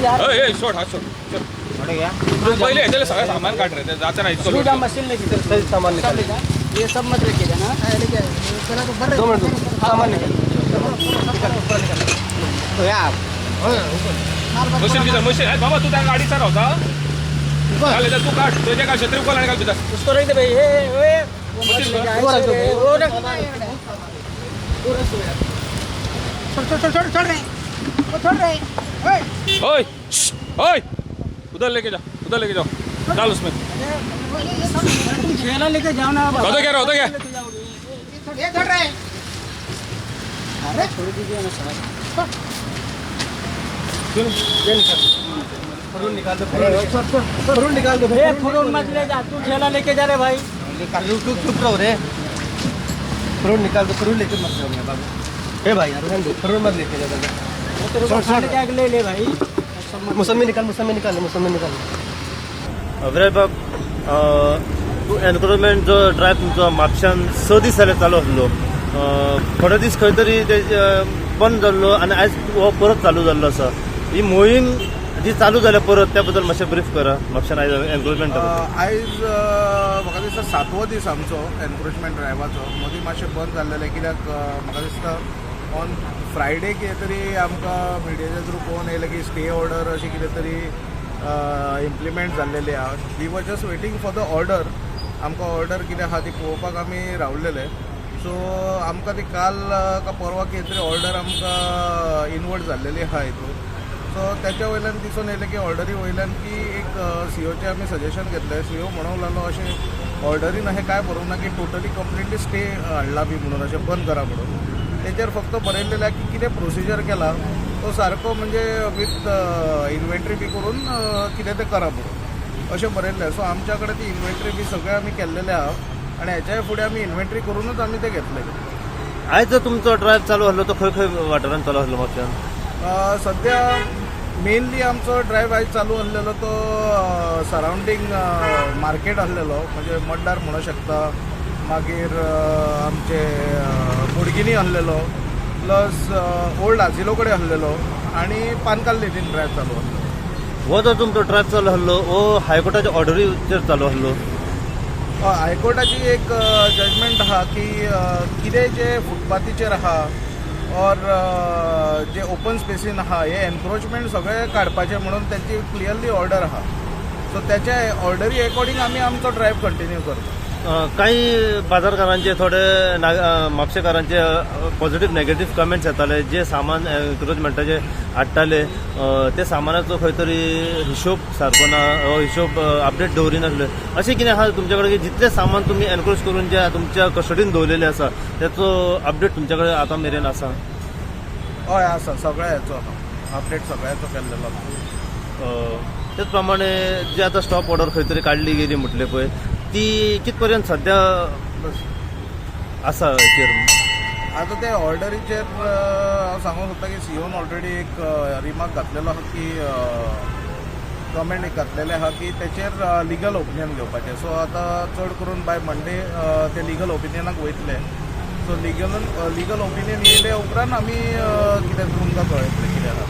ए, ए, सोड, हात सोड, सोड. पहिले ह्याच्याला सगळं सामान काढ रे, ते जाता नाही इतकं लोड. मशीन लेके सामान निकाल. ये सब मत लेके जाना. 2 मिनट, सामान निकाल. मशीन भितर, मशीन. ए, बाबा, तू त्या गाडीचा रावता. चालेल, तर तू काढ तुझ्या काय छत्री उकल आणि घाल भितर. उसको रख दे भाई. ए ए. मशीन कर. वो रख. ओए, श्श्श, ओए, उधर लेके जा, उधर लेके जाओ, डाल उसमें. ठेला लेके जाओ ना. होता क्या रे, होता क्या? अरे, छोड़ दीजिए ना सर. फ्रूट निकाल दो, फ्रूट निकाल दो. ए, फ्रूट मत ले जा तू, ठेला लेके जा रे भाई. चुप चुप रहो रे. फ्रूट निकाल दो. फ्रूट लेके मत जाओ मेरे बाबू. ए भाई यार, रहने दो, फ्रूट मत लेके जा दादा. वो तेरे को खाने के ले ले भाई, सब मत. मौसमी निकाल, मौसमी निकाल, मौसमी निकाल. अभिराज बाब, तूं एनक्रोचमेंट जो ड्रायव्ह तुमचो म्हापशान 6 दीस जाले चालू आसलो, थोडे दीस खंय तरी ते बंद जाल्लो आनी आयज हो परत चालू जाल्लो आसा. ही मोहीम जी चालू जाल्या परत, त्या बद्दल मातशें ब्रीफ करा, म्हापशान आयज एनक्रोचमेंट. आयज म्हाका दिसता सातवो दीस आमचो एनक्रोचमेंट ड्रायव्हाचो. मदीं मातशें बंद जाल्लेलें कित्याक म्हाका दिसता ऑन फ्रायडे कितें तरी आमकां मिडियाच्या थ्रू पळोवन येयलें की स्टे ऑर्डर अशें कितें तरी इम्प्लिमेंट जाल्लेली आहा. We were just waiting for the order. आमकां ऑर्डर कितें आहा ती पळोवपाक आमी रावलेले. सो आमकां ती काल का परवा कितें तरी ऑर्डर आमकां इनवर्ट जाल्लेली आहा हितून. सो त्याच्या वयल्यान दिसून येयलें की ऑर्डरी वयल्यान की एक सीओचें आमी सजेशन घेतलें. सीओ म्हणूंक लागलो, अशें ऑर्डरीन अशें कांय बरोवंक ना की टोटली कंप्लिटली स्टे हाडला बी म्हणून, अशें बंद करा म्हणून. तेजेर फक्त बरयलेलें आहा की कितें प्रोसिजर केला तो सारको, म्हणजे विथ इन्व्हेंटरी बी करून कितें तें करा म्हणून अशें बरयल्लें. सो आमच्या कडेन ती इन्व्हेंटरी बी सगळें आमी केल्लेलें आहा आनी हेच्या फुडें आमी इन्व्हेंटरी करूनच आमी तें घेतलें. आयज जो तुमचो ड्रायव्ह चालू आसलो तो खंय खंय वाठारांत चालू आसलो म्हापशान? सध्या मेनली आमचो ड्रायव्ह आयज चालू आसलेलो तो सरावंडींग मार्केट आसलेलो, म्हणजे मड्डार म्हणू शकता, मागीर आमचे बोडगिनी आसलेलो, प्लस ओल्ड आजिलो कडेन आसलेलो आनी पानकाल लेदीन ड्रायव्ह चालू आसलो. हो जो तुमचो ड्रायव्ह चालू आसलो हो हायकोर्टाच्या ऑर्डरीचेर चालू आसलो? हायकोर्टाची एक जजमेंट आहा की कितें जे फुटपाथीचेर आहा ऑर जे ओपन स्पेसीन आहा, हे एनक्रोचमेंट सगळे काडपाचे म्हणून तांची क्लियरली ऑर्डर आहा. सो त्याच्या ऑर्डरी एकॉर्डिंग आमी आमचो ड्रायव्ह कंटिन्यू करता. काही बाजारकारांचे, थोडे म्हापशेकारांचे पॉझिटिव्ह नेगेटिव्ह कमेंट्स येताले, जे सामान एन्क्रोचमेंटाचे हाडटाले ते सामानाचो खंय तरी हिशोब सारको ना, हो हिशोब अपडेट दवरिनासले. अशें कितें आहा तुमच्या कडेन की जितलें सामान तुमी एनक्रोच करून जे तुमच्या कस्टडीन दवरलेलें आसा तेचो अपडेट तुमच्या कडेन आतां मेरेन आसा? हय, आसा. सगळ्या हेचो आहा अपडेट, सगळ्याचो केल्लेलो आहा. तेच प्रमाणे जे आतां स्टॉप ऑर्डर खंय तरी काडली गेली म्हटले पळय, ती कित पर्यंत सद्या आसा हेचेर? आतां ते ऑर्डरीचेर हांव सांगूंक सोदता की सीओन ऑलरेडी एक रिमार्क घातलेलो आहा की, कमेंट एक घातलेले आहा की तेचेर लिगल ओपिनियन घेवपाचें. सो आतां चड करून बाय मंडे ते लिगल ओपिनियनाक वयतले. सो लिगल ओपिनियन येयले उपरांत आमी कितें तुमकां कळयतले कितें आहा.